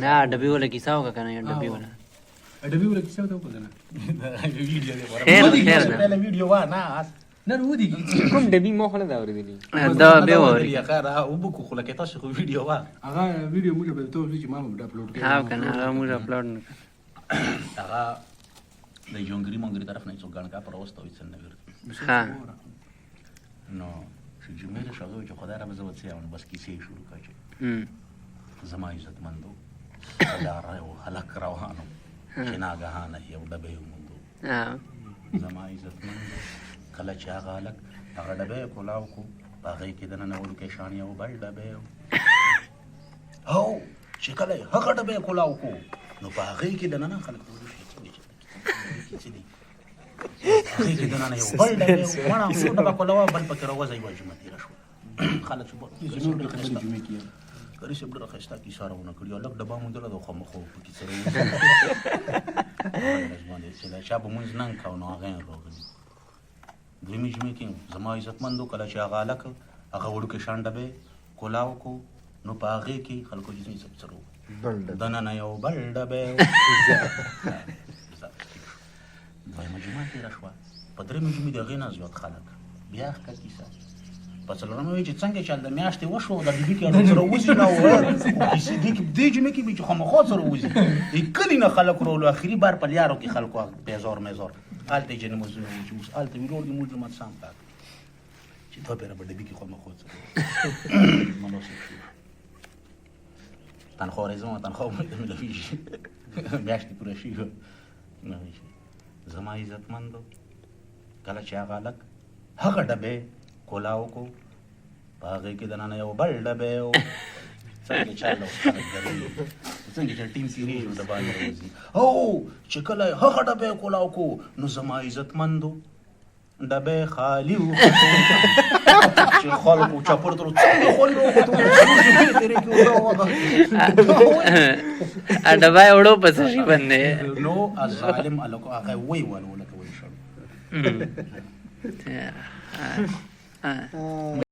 نه، ډبي ولا کیسه وکړه کنه، یو ډبي ولا. ډبي ولا کیسه وته وکړه. ویډیو دی. خیر خیر ده. پهله ویډیو وا نه اس. نه، نو ودی. کوم ډبي؟ مو خو نه دا اورېدلي. دا به ووري. خیر وبکو، خو لکه تاسو خو ویډیو وا. هغه ویډیو موږ به ته چې ما به اپلوډ کړم. ها کنه، هغه موږ اپلوډ نه کړ. هغه د جونګری مونګری طرف نه څوک ګڼکا پر اوسته وي، څنګه ورته. ها. نو چې جمعې له شغو چې خدای رب زه وڅیا، نو بس کیسې شروع کړه چې زما عزتمندو، لاره یو هلک روانو چې ناګهانه یو ډبی وموندو. زما عزتمندو، کله چې هغه هلک هغه ډبی کولاو کو، په هغې کې دننه وړوکی شان یو بل ډبی و، او چې کله یې هغه ډبی کولاو کو، نو په هغې کې دننه خلک ته ویل شي څنګه چې څه دي، هغې کې دننه یو بل ډبی و. مړه یو ډبه کولاوه، بل پکې راوځه. یوه جمعه تېره شوه، خلک چې نور د خبرې جمعې کې. قاري صاحب ډېره ښایسته کیسه راونه کړي، هلک ډبه موندله ده، خو مخو پکې څه راوځي چې دا چا به مونځ ننګ کاوه، نو هغه یې راغلي. درېیمې جمعې کې زما عزتمندو، کله چې هغه هلک هغه وړوکی شان ډبی کولاو کو، نو په هغې کې خلکو چې څه څه دننه یو بل ډبی و. دویمه جمعه تېره شوه، په درېیمې جمعې د هغې نه زیات خلک بیا ښه کیسه. په څلورمه وی چې څنګه چې د میاشتې وشو، د بیبي کې سره وځي، نو کیسې دې کې دې جمعې کې به چې خامخا سره وځي، د کلي نه خلک رولو. اخري بار په لیارو کې خلکو پیزور میزور هلته یې نمازونه وو چې اوس هلته ویلوړ دي، موږ جومات سم پاک چې دوه پیره په ډبي کې خامخا سره مناسب شو. تنخوا راځم، تنخوا مې ملویږي، میاشتې پوره شي. نو زما عزتمندو، کله چې هغه هلک هغه ډبی کولاو کو، په هغې کې دننه یو بل ډبی و، څنګه چا له خلک درېږي، څنګه چې ټیم تېرېږي، د باندې راوځي، او چې کله یې هغه ډبی کولاو کو، نو زما عزتمندو، ډبی خالي و، چې خلکو چپر تر څنګه خالي راوختو؟ تېرې کې ډبه وړو په څه شي باندې. نو ظالم الکو هغه وی ولو لکه وی شړو. ها.